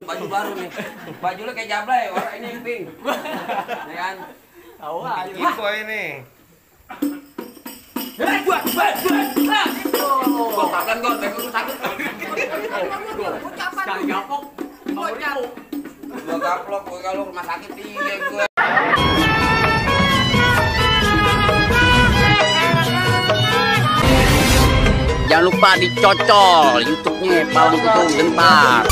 Baju baru nih. Baju lu kayak Jablay, warna ini pink. Ya kan? Tahu aja. Info ini. Buat. Gua kapan gol, baik lu sakit. Sekali gapok. Gua gaplok, gua kalau rumah sakit iya gua. Jangan lupa dicocol YouTube-nya Palang Pintu Gentar.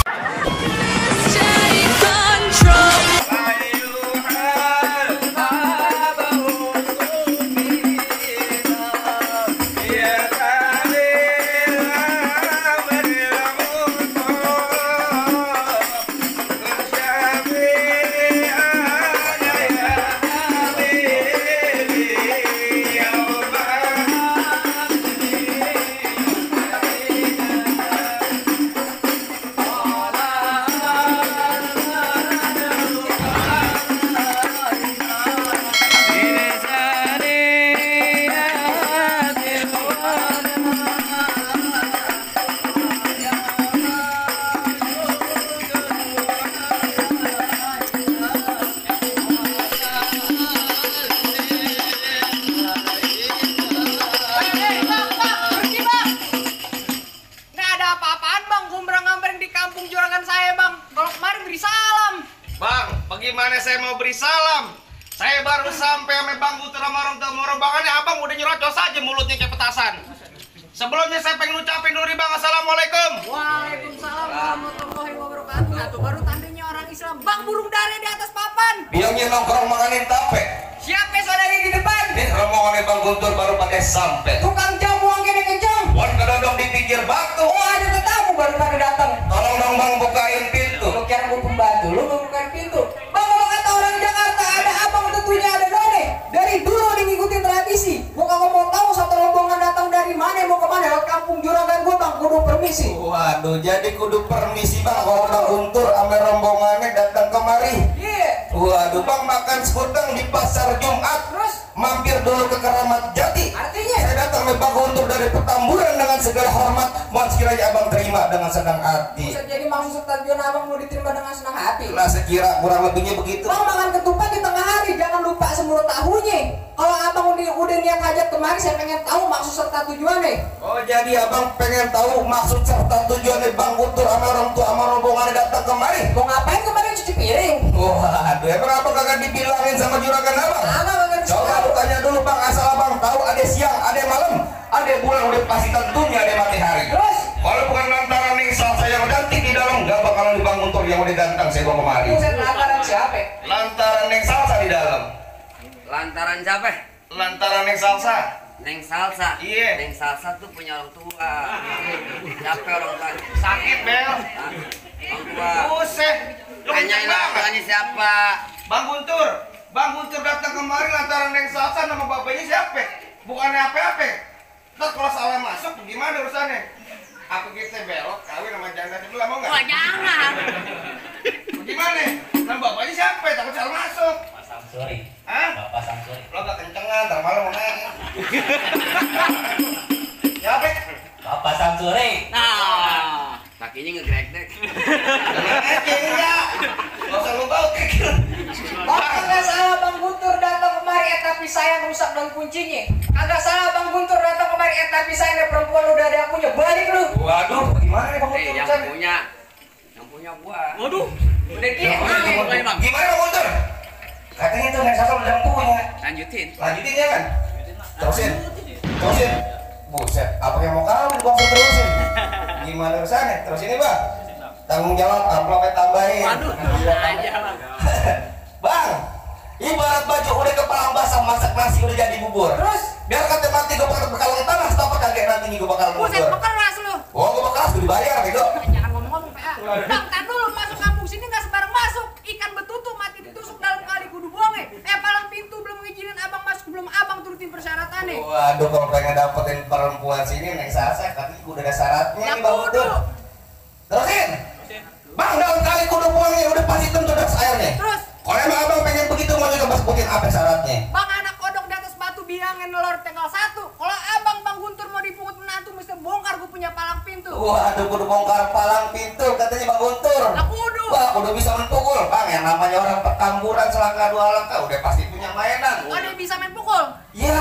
Bagaimana saya mau beri salam? Saya baru sampai sama Bang Butur sama orang tua makanya abang udah nyerocos aja mulutnya kayak petasan. Sebelumnya saya pengen ucapin dulu Bang, assalamualaikum. Waalaikumsalam warahmatullahi wabarakatuh. Nah, tuh baru tandanya orang Islam. Bang burung dara di atas papan. Bilangnya nongkrong makanin tape. Siapa saudari di depan? Ini rombongan Bang Guntur baru pakai sampai. Tukang jamu yang kene kencang. Wan kedodong di pinggir batu. Oh, ada tetamu baru pada datang. Tolong dong Bang bukain pintu. Lu kira gua pembantu, lu mau bukain pintu. Bang, kalau kata orang Jakarta ada abang tentunya ada none. Dari dulu ngikutin tradisi. Gua kagak mau tahu satu rombongan datang dari mana mau kemana. Lewat kampung juragan gua Bang, kudu permisi. Waduh, jadi kudu permisi Bang kalau Bang Guntur sama rombongannya datang kemari. Iya. Waduh, Bang makan sekutang di pasar Jumat. Terus Mampir dulu ke Keramat Jati. artinya Saya datang sama Bang Guntur dari Petamburan dengan segala hormat. Mohon sekiranya Abang terima dengan senang hati. bisa jadi maksud tujuan abang mau diterima dengan senang hati. Lah sekira kurang lebihnya begitu. Bang makan ketupat di tengah hari, jangan lupa semur tahunya. Kalau abang udah niat hajat kemari, saya pengen tahu maksud serta tujuannya. Oh jadi abang pengen tahu maksud serta tujuannya Bang Guntur sama orang tua sama rombongannya datang kemari? Mau ngapain kemarin cuci piring? Waduh, emang abang kagak dibilangin sama juragan abang? Abang kagak Coba lu tanya dulu Bang, asal abang tahu ada siang, ada malam, ada bulan, udah pasti tentunya ada matahari. Terus? Kalau bukan lantaran nih saya yang ganti di dalam, gak bakalan di Bang Guntur yang udah datang saya bawa kemari. Buset, lantaran siapa? Lantaran Neng Salsa di dalam. Lantaran siapa? Lantaran yang salsa. Neng Salsa. Iya. Neng Salsa tuh punya orang tua. Siapa orang tua? Sakit Bel. Orang tua. Buset. Lu Tanyain kenceng orang banget. tuanya siapa? Bang Guntur. Bang Guntur datang kemari lantaran yang salsa, nama bapaknya siapa? Bukannya apa-apa. Ntar kalau salah masuk gimana urusannya? Aku kita belok kawin sama janda sebelah mau nggak? Wah, jangan. Gimana? Nama bapaknya siapa? Takut salah masuk. Pak Samsuri. Hah? Bapak Samsuri. Lo gak kencengan, ntar malam mau nanya. Siapa? Bapak Samsuri. Nah, kakinya ngegrek-grek. Tenang aja ya. Gak usah lu bau kekil. Bang, kagak salah Bang Guntur datang kemari, tapi saya rusak dan kuncinya. Kagak salah Bang Guntur datang kemari, tapi saya ada perempuan udah ada akunya. Balik lu. Waduh, gimana nih Bang Guntur? Yang punya gua. Waduh. Udah dia. Gimana Bang Guntur? Katanya tuh Neng Salsa udah punya. Lanjutin. Lanjutin ya kan? Terusin. Buset, apa yang mau kamu dibongkar terusin? Gimana urusannya? Terusin nih Bang. Tanggung jawab, amplopnya tambahin. Waduh. Aja Bang. Bang, ibarat baju udah kepalang basah, masak nasi udah jadi bubur. Terus? Biar kata mati gue bakal bekalan tanah, stop kaget nanti gue bakal Buset, bubur. keras lu. Oh, gue bakal harus dibayar gitu. Jangan ngomong-ngomong, PA. Bang, tar dulu masuk kampung sini nggak sembarang masuk. Ikan betutu mati ditusuk dalam kali kudu buangnya. Palang pintu belum ngizinin abang masuk, belum abang turutin persyaratannya. Waduh, kalau pengen dapetin perempuan sini Neng Salsa, katanya udah ada syaratnya Ya nih Bang kudu. Guntur. Terusin. Bang, dalam kali kudu buangnya udah pasti tentu das airnya. Terus? Kalau emang abang pengen begitu, mau juga sebutin apa syaratnya? Bang, anak kodok di atas batu biangin nelor tanggal 1. Kalau abang Bang Guntur mau dipungut menantu, mesti bongkar gue punya palang pintu. Waduh, kudu bongkar palang pintu katanya Bang Guntur. Lah kudu. Wah, udah bisa main pukul. Bang, yang namanya orang perkampuran selangkah dua langkah udah pasti punya mainan. Ada yang bisa main pukul? Ya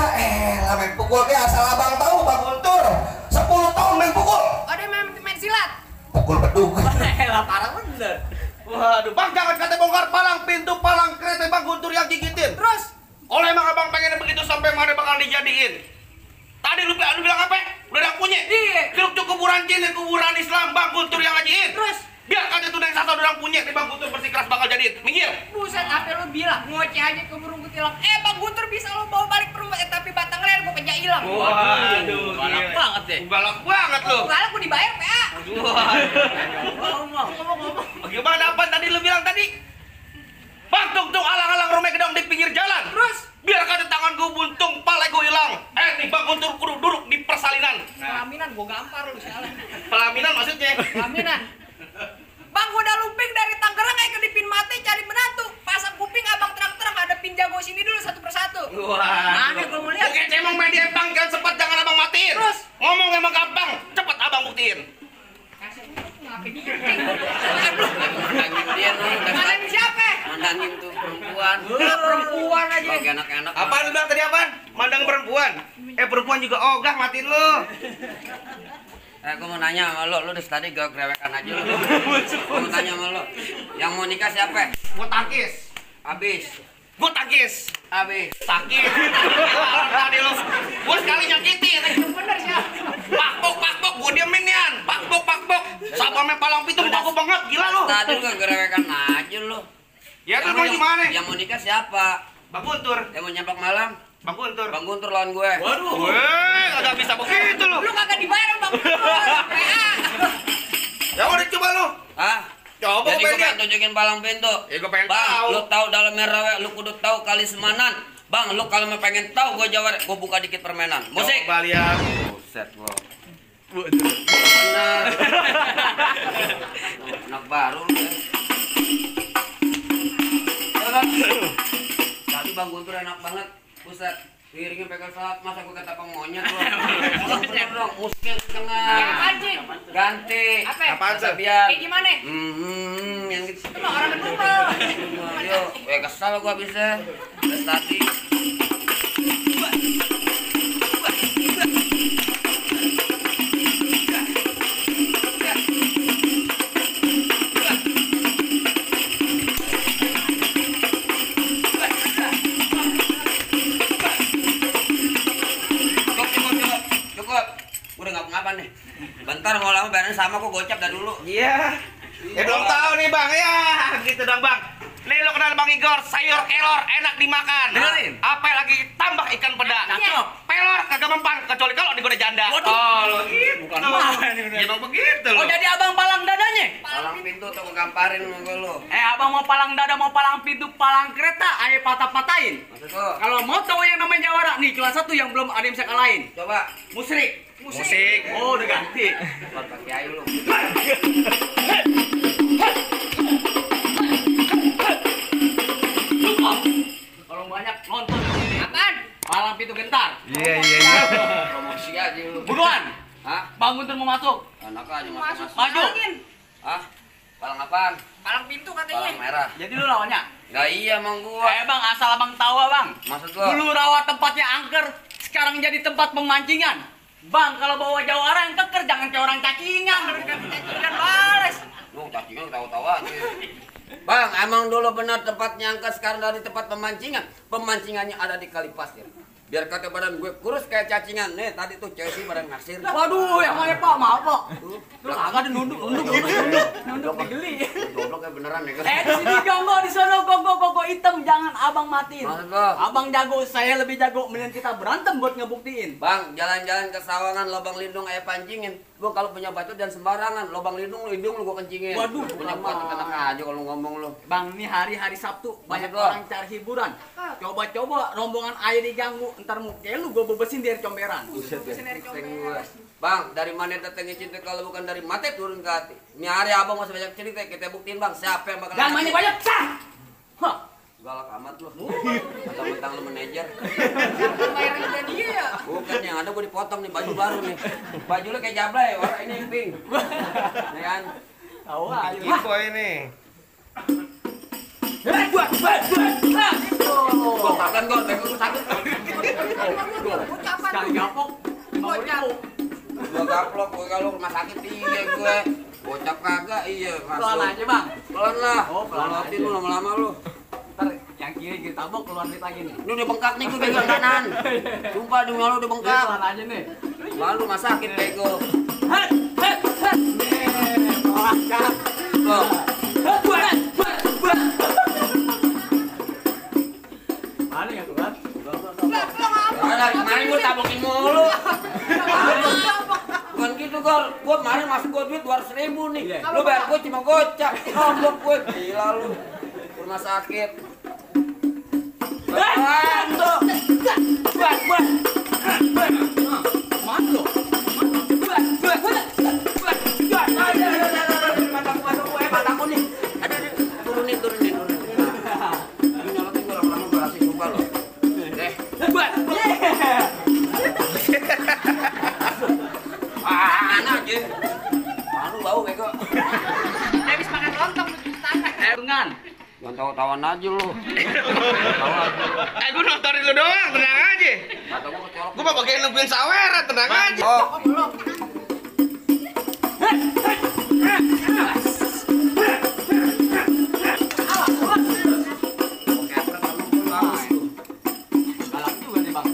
lah main pukul deh asal abang tahu Bang Guntur. 10 tahun main pukul. Ada yang main silat? Pukul beduk. Lah parah bener. Waduh, Bang jangan kata bongkar palang pintu palang kereta Bang Guntur yang gigitin. Terus? Oleh emang abang pengen begitu sampai mana bakal dijadiin? Tadi lu bilang apa? Udah ada punya? Iya. Keruk kuburan Cina, kuburan Islam Bang Guntur yang ngajiin. Terus? Biar kata tuh yang satu orang punya di Bang Guntur bersikeras bakal jadiin. Minggir. Buset, apa lu bilang? Ngoceh aja ke burung kutilang. Bang Guntur bisa lo bawa balik ke rumah, tapi batang leher gua pejak hilang. Waduh, Galak banget deh. galak banget lu. Galak gua dibayar, PA. Ngomong. Bagaimana apa tadi lu bilang tadi? Bang tung alang-alang rumah gedong di pinggir jalan. Terus? Biar kata tangan gua buntung, pala gua hilang. Nih Bang Guntur kudu duduk di persalinan. Pelaminan gua gampar lu salah. Pelaminan maksudnya? Pelaminan. Bang, gua udah looping dari Tangerang kayak ke Dipin Mati cari menantu. Pasang kuping abang terang-terang hadapin jago sini dulu satu persatu. Wah. Mana gua mau lihat? Oke, emang main di empang kan sempat jangan abang matiin. Terus? Ngomong emang gampang, cepet abang buktiin. Kasih ngapain dia? Mandangin dia nih. Mana ini siapa? Mandangin tuh perempuan. Perempuan aja. Lagi enak-enak. Apaan lu bilang tadi apaan? Mandang perempuan. Perempuan juga ogah matiin lu. Gue mau nanya sama lo dari tadi gak gerewekan aja lo. Gue mau tanya sama lo, yang mau nikah siapa? Gua tangkis. Abis. Gua tangkis. Abis. Sakit. Tadi lu. Gua sekali nyakitin. Bener sih. Pakpok, gua diemin nian. Pakpok. Sabar main palang pintu bagus banget, gila lu. Tadi lo gak gerewekan aja lo. Ya terus mau gimana? Yang mau nikah siapa? Bang Guntur. Yang mau nyampak malam? Bang Guntur. Bang Guntur lawan gue. Waduh. Weh, kagak bisa begitu lu. Lu kagak dibayar Bang Guntur. PA. Ya udah coba lu. Hah? Coba Jadi gua gue pengen pengen tunjukin palang pintu. Ya gua pengen Bang, tahu. lu tahu dalam rawe, lu kudu tahu kali semanan. Bang, lu kalau mau pengen tahu gue jawab, gue buka dikit permainan. Musik. Coba lihat. Buset gua. Benar. Anak baru lu. Tadi Bang Guntur enak banget. Buset. Piringnya pegang saat masa gue kata monyet lu. Bener dong, musiknya setengah. Anjing. Ganti. Apa? Apaan tuh? Biar. Kayak gimana? Yang gitu. Itu mah orang menunggu. Yuk, kesal gua bisa. Dari tadi. Cukup. Udah ngapa-ngapa nih. Bentar mau lama bayarannya sama kok gocap dari dulu. Iya. Ya belum tahu nih Bang, ya gitu dong Bang. Nih lo kenal Bang Igor, sayur kelor enak dimakan. Dengerin. Apa lagi tambah ikan peda. Cakep. Pelor kagak mempan kecuali kalau digoda janda. Waduh. Oh, lo gitu. Bukan main ini. Ya Bang begitu Oh lo. jadi abang palang dadanya? Palang pintu tuh kegamparin sama lu. Abang mau palang dada, mau palang pintu, palang kereta, ayo patah-patahin. Maksud lu? Kalau mau tahu yang namanya jawara, nih cuma satu yang belum ada yang bisa kalahin. Coba. Musrik. Musik. Oh udah ganti. Buat kaki ayu lu. Kalau banyak nonton di sini. Apaan? Palang pintu gentar. Iya. Promosi aja lu. Buruan. Hah? Bang Guntur mau masuk. Anak aja Masuk. masuk. Maju. Palangin. Hah? Palang apaan? Palang pintu Palang katanya. merah. Jadi lu lawannya. Gak iya emang gua. Bang, asal abang tahu bang. Maksud gua. Dulu rawa tempatnya angker, sekarang jadi tempat pemancingan. Bang, kalau bawa jawara yang keker, jangan kayak orang cacingan. Cacingan bales. Lu cacingan tahu-tahu aja. Bang, emang dulu benar tempatnya angkat, sekarang dari tempat pemancingan. Pemancingannya ada di kali pasir. Biar kata badan gue kurus kayak cacingan. Nih, tadi tuh cewek sih badan naksir. Waduh, yang mana pak, maaf pak. Tuh, Lu kagak ada nunduk digeli. gobloknya beneran ya. Di sini gonggo, di sana gonggo hitam, jangan abang matiin. Maksud lo? Abang jago, saya lebih jago. Mending kita berantem buat ngebuktiin. Bang, jalan-jalan ke sawangan, lubang lindung ayah pancingin. Gua kalau punya batu dan sembarangan, lubang lindung lu gua kencingin. Waduh, punya lama. batu tenang aja kalau ngomong lu. Bang, ini hari-hari Sabtu, banyak Maksud lo? orang cari hiburan. Coba-coba rombongan air diganggu, ntar muka lu gua bebesin dari comberan. Bang, dari mana datangnya cinta kalau bukan dari mata turun ke hati. Ini hari abang masih banyak cerita, kita buktiin bang siapa yang bakal. Jangan banyak-banyak, sah! Hah! Galak amat lu. Mentang-mentang lu manajer. Bayaran udah dia ya. Bukan, yang ada gua dipotong nih baju baru nih. Baju lu kayak jablay, warna ini yang pink. Ya kan? Tahu aja. Info ini. Gua makan gor, bego lu sakit. Sekali gapok. Bocap. Gua gaplok, gua kalau rumah sakit iya gue. Bocap kagak iya Pelan masuk. aja bang. Pelan lah. Oh, pelan Pelan aja. lu lama-lama lu. Ntar yang kiri tabok keluar duit lagi nih. Ini udah bengkak nih gue pegang kanan. Sumpah demi Allah udah Dia bengkak. pelan aja nih. Malu mah sakit bego. Melangkah. Loh. Mana yang keluar? Lah, lo ngapa? Ada kemarin gue tabokin mulu. Bukan gitu Gor, gue kemarin masuk gue duit 200.000 nih. Iya. Lu bayar gue cuma gocap. Nombok gue, gila lu. Rumah sakit. Apaan tuh? Mana lo? Mataku nih. Aduh, turunin. Ini nyolotin gue lama-lama gue kasih sumpah lo. Deh. Apaan aja? Malu bau bego. Habis makan lontong cuci tangan. Dengan. Jangan tawa-tawan aja lu. Gue nontonin lu doang, tenang aja. Kata gue kecolok. Gue mah bagian nungguin saweran, tenang aja. Oh, Belum. Galak juga nih bang.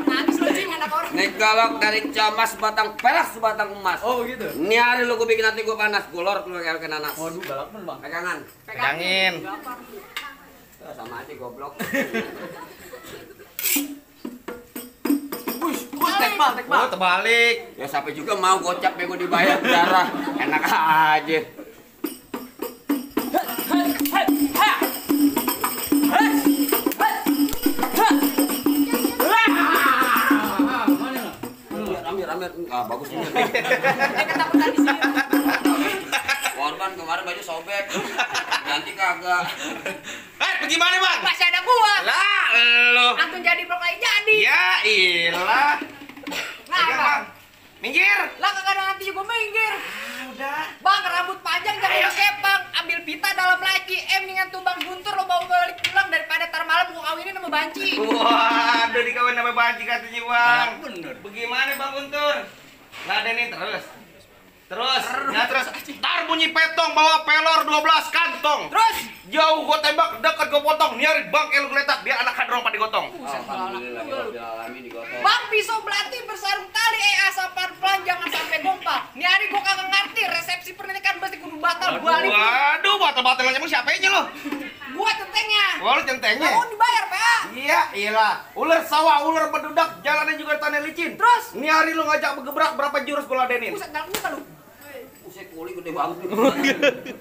Nangis lu cing anak orang. nek galak dari camas batang perak sebatang emas. Oh begitu. Ini hari lu gue bikin hati gue panas, gulor keluar kayak nanas. Waduh galak bener bang. Pegangan. Pegangin. Sama aja goblok. Tek bang. Oh, terbalik. Ya sampai juga mau gocap bego dibayar darah. Enak aja. Amir. Ah, bagus ini. Dia ketakutan di sini. Korban kemarin baju sobek. Ganti kagak. Pergi mana bang? Masih ada gua. Lah, lo. Antum jadi berkali jadi. Ya ilah. Nah, Pegang, Bang. Bang. Minggir. Lah kagak ada nanti juga minggir. Udah. Bang, rambut panjang jangan kepang. Ambil pita dalam laci. Mendingan tuh Bang Guntur lo bawa balik pulang daripada tar malam gua kawinin sama banci. Waduh, dikawin sama banci katanya bang. Bener. Bagaimana bang Guntur? Ladenin terus. Nah terus. Tar bunyi petong bawa pelor 12 kantong. Terus Jauh gua tembak, dekat gua potong. Niarin bangke lu geletak biar anak hadrong pada digotong. Alhamdulillah rabbil alamin digotong. Bang pisau belati bersarung tali asapan pelan jangan sampai gompa. Nih hari gua kagak ngerti resepsi pernikahan pasti kudu batal balik. Waduh, batal-batal emang siapa aja lu? Gua centengnya. Wah, lu centengnya. Mau dibayar, Pak. Iya, iyalah. Ular sawah, ular bedudak, jalannya juga tanah licin. Terus Ini hari lu ngajak bergebrak berapa jurus gua ladenin? buset dalam muka lu. Buset kuli gede banget.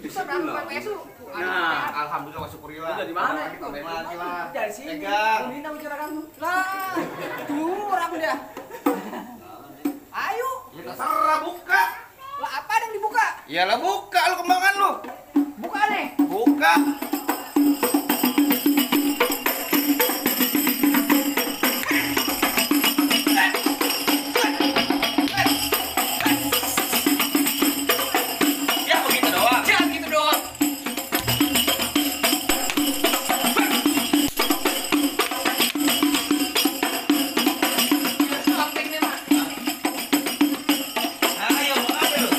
Bisa berapa PPS lu? Nah, alhamdulillah wa syukurillah. Udah di mana? Kita lagi lah. Dari sini. Pegang. Ini nama cara kamu. Lah, curang dah. Ayo. Ya terserah buka. Lah apa yang dibuka? Iyalah buka lu kembangan lu. Buka nih. Buka. Ya begitu doang. Jangan gitu doang. Sampingnya mah. Ayo mau apa lu?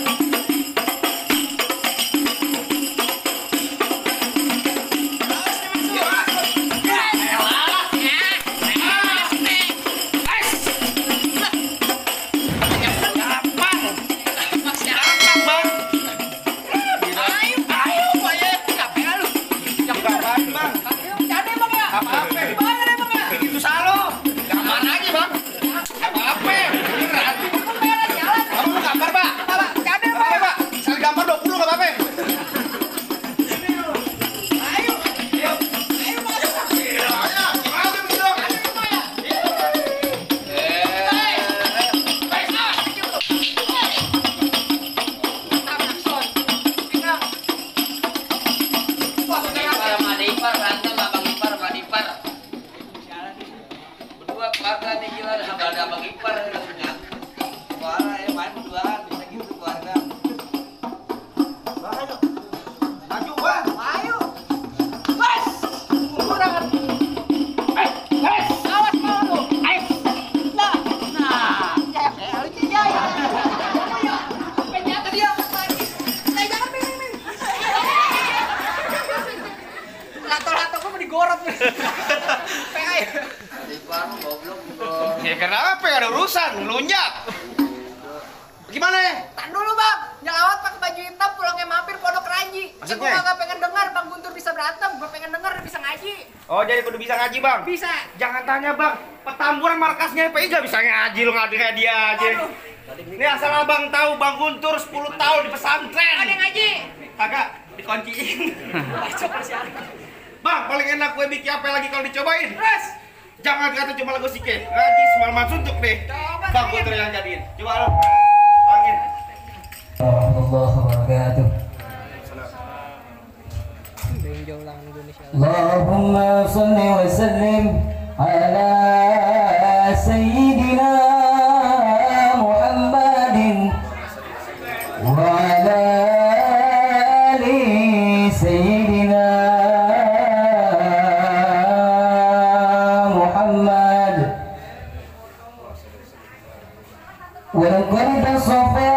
Kenapa ada urusan? Lunjak. Gimana ya? Tan dulu bang, nyelawat pakai baju hitam pulangnya mampir pondok Ranji. Gue Maksudnya? gak pengen dengar Bang Guntur bisa berantem, gue pengen dengar dia bisa ngaji. Oh jadi kudu bisa ngaji bang? Bisa. Jangan tanya bang, Petamburan markasnya FPI gak bisa ngaji, lu nggak kayak dia aja. Aduh. Ini asal abang tahu Bang Guntur 10 tahun di pesantren. Ada yang ngaji. Kagak dikunciin. Baca persiapan. Bang paling enak kue biki apa lagi kalau dicobain? Terus. Jangan kata cuma lagu sike, ngaji semalaman suntuk deh. Coba Bang tanya. Guntur yang jadiin. Coba lo. Angin. Warahmatullahi wabarakatuh. Allahumma salli wa sallim ala sayyidina Muhammadin wa ala ali sayyidina Muhammad wa laqad safa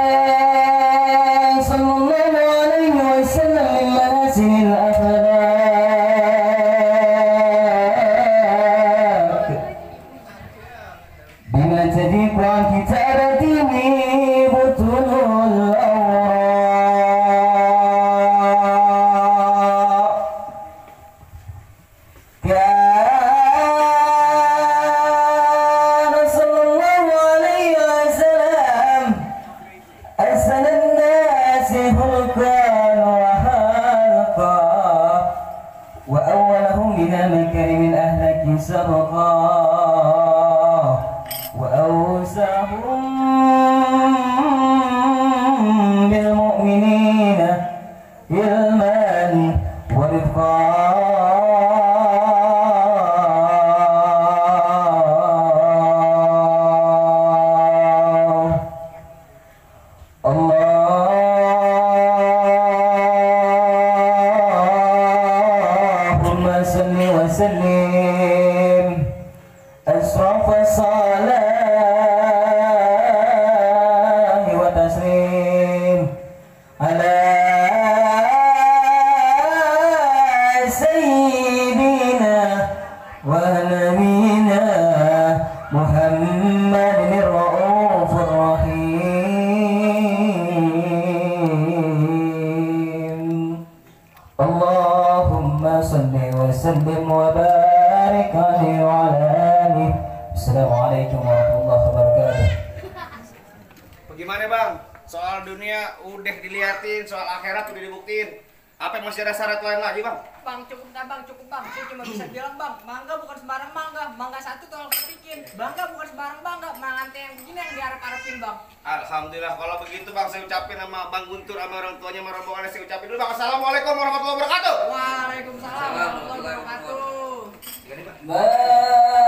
sallallahu alaihi wasallam min manasilil akhlaq bima tadiqu an kitabatihi butulul awraq kana sallallahu alaihi wasallam أحسن الناس خلقا وخلقا وأولهم بلا مكارم الأهلك سبقا وأوسعهم بالمؤمنين علما ورفقا اللهم صل وسلم أشرف الصلاة وتسليم على سيدنا ونبينا محمد الرؤوف الرحيم اللهم صل وسلم وبارك عليه وعلى آله. Assalamualaikum warahmatullahi wabarakatuh. Bagaimana bang? Soal dunia udah diliatin, soal akhirat udah dibuktiin. Apa masih ada syarat lain lagi bang? Bang cukup bang. Saya cuma bisa bilang bang, mangga bukan sembarang mangga. Mangga satu tolong ketikin. Bangga bukan sembarang bangga. Mangantai yang begini yang diharap-harapin bang. Alhamdulillah kalau begitu bang, saya ucapin sama Bang Guntur sama orang tuanya sama rombongannya, saya ucapin dulu bang. Assalamualaikum warahmatullahi wabarakatuh. Waalaikumsalam warahmatullahi wabarakatuh. Bye.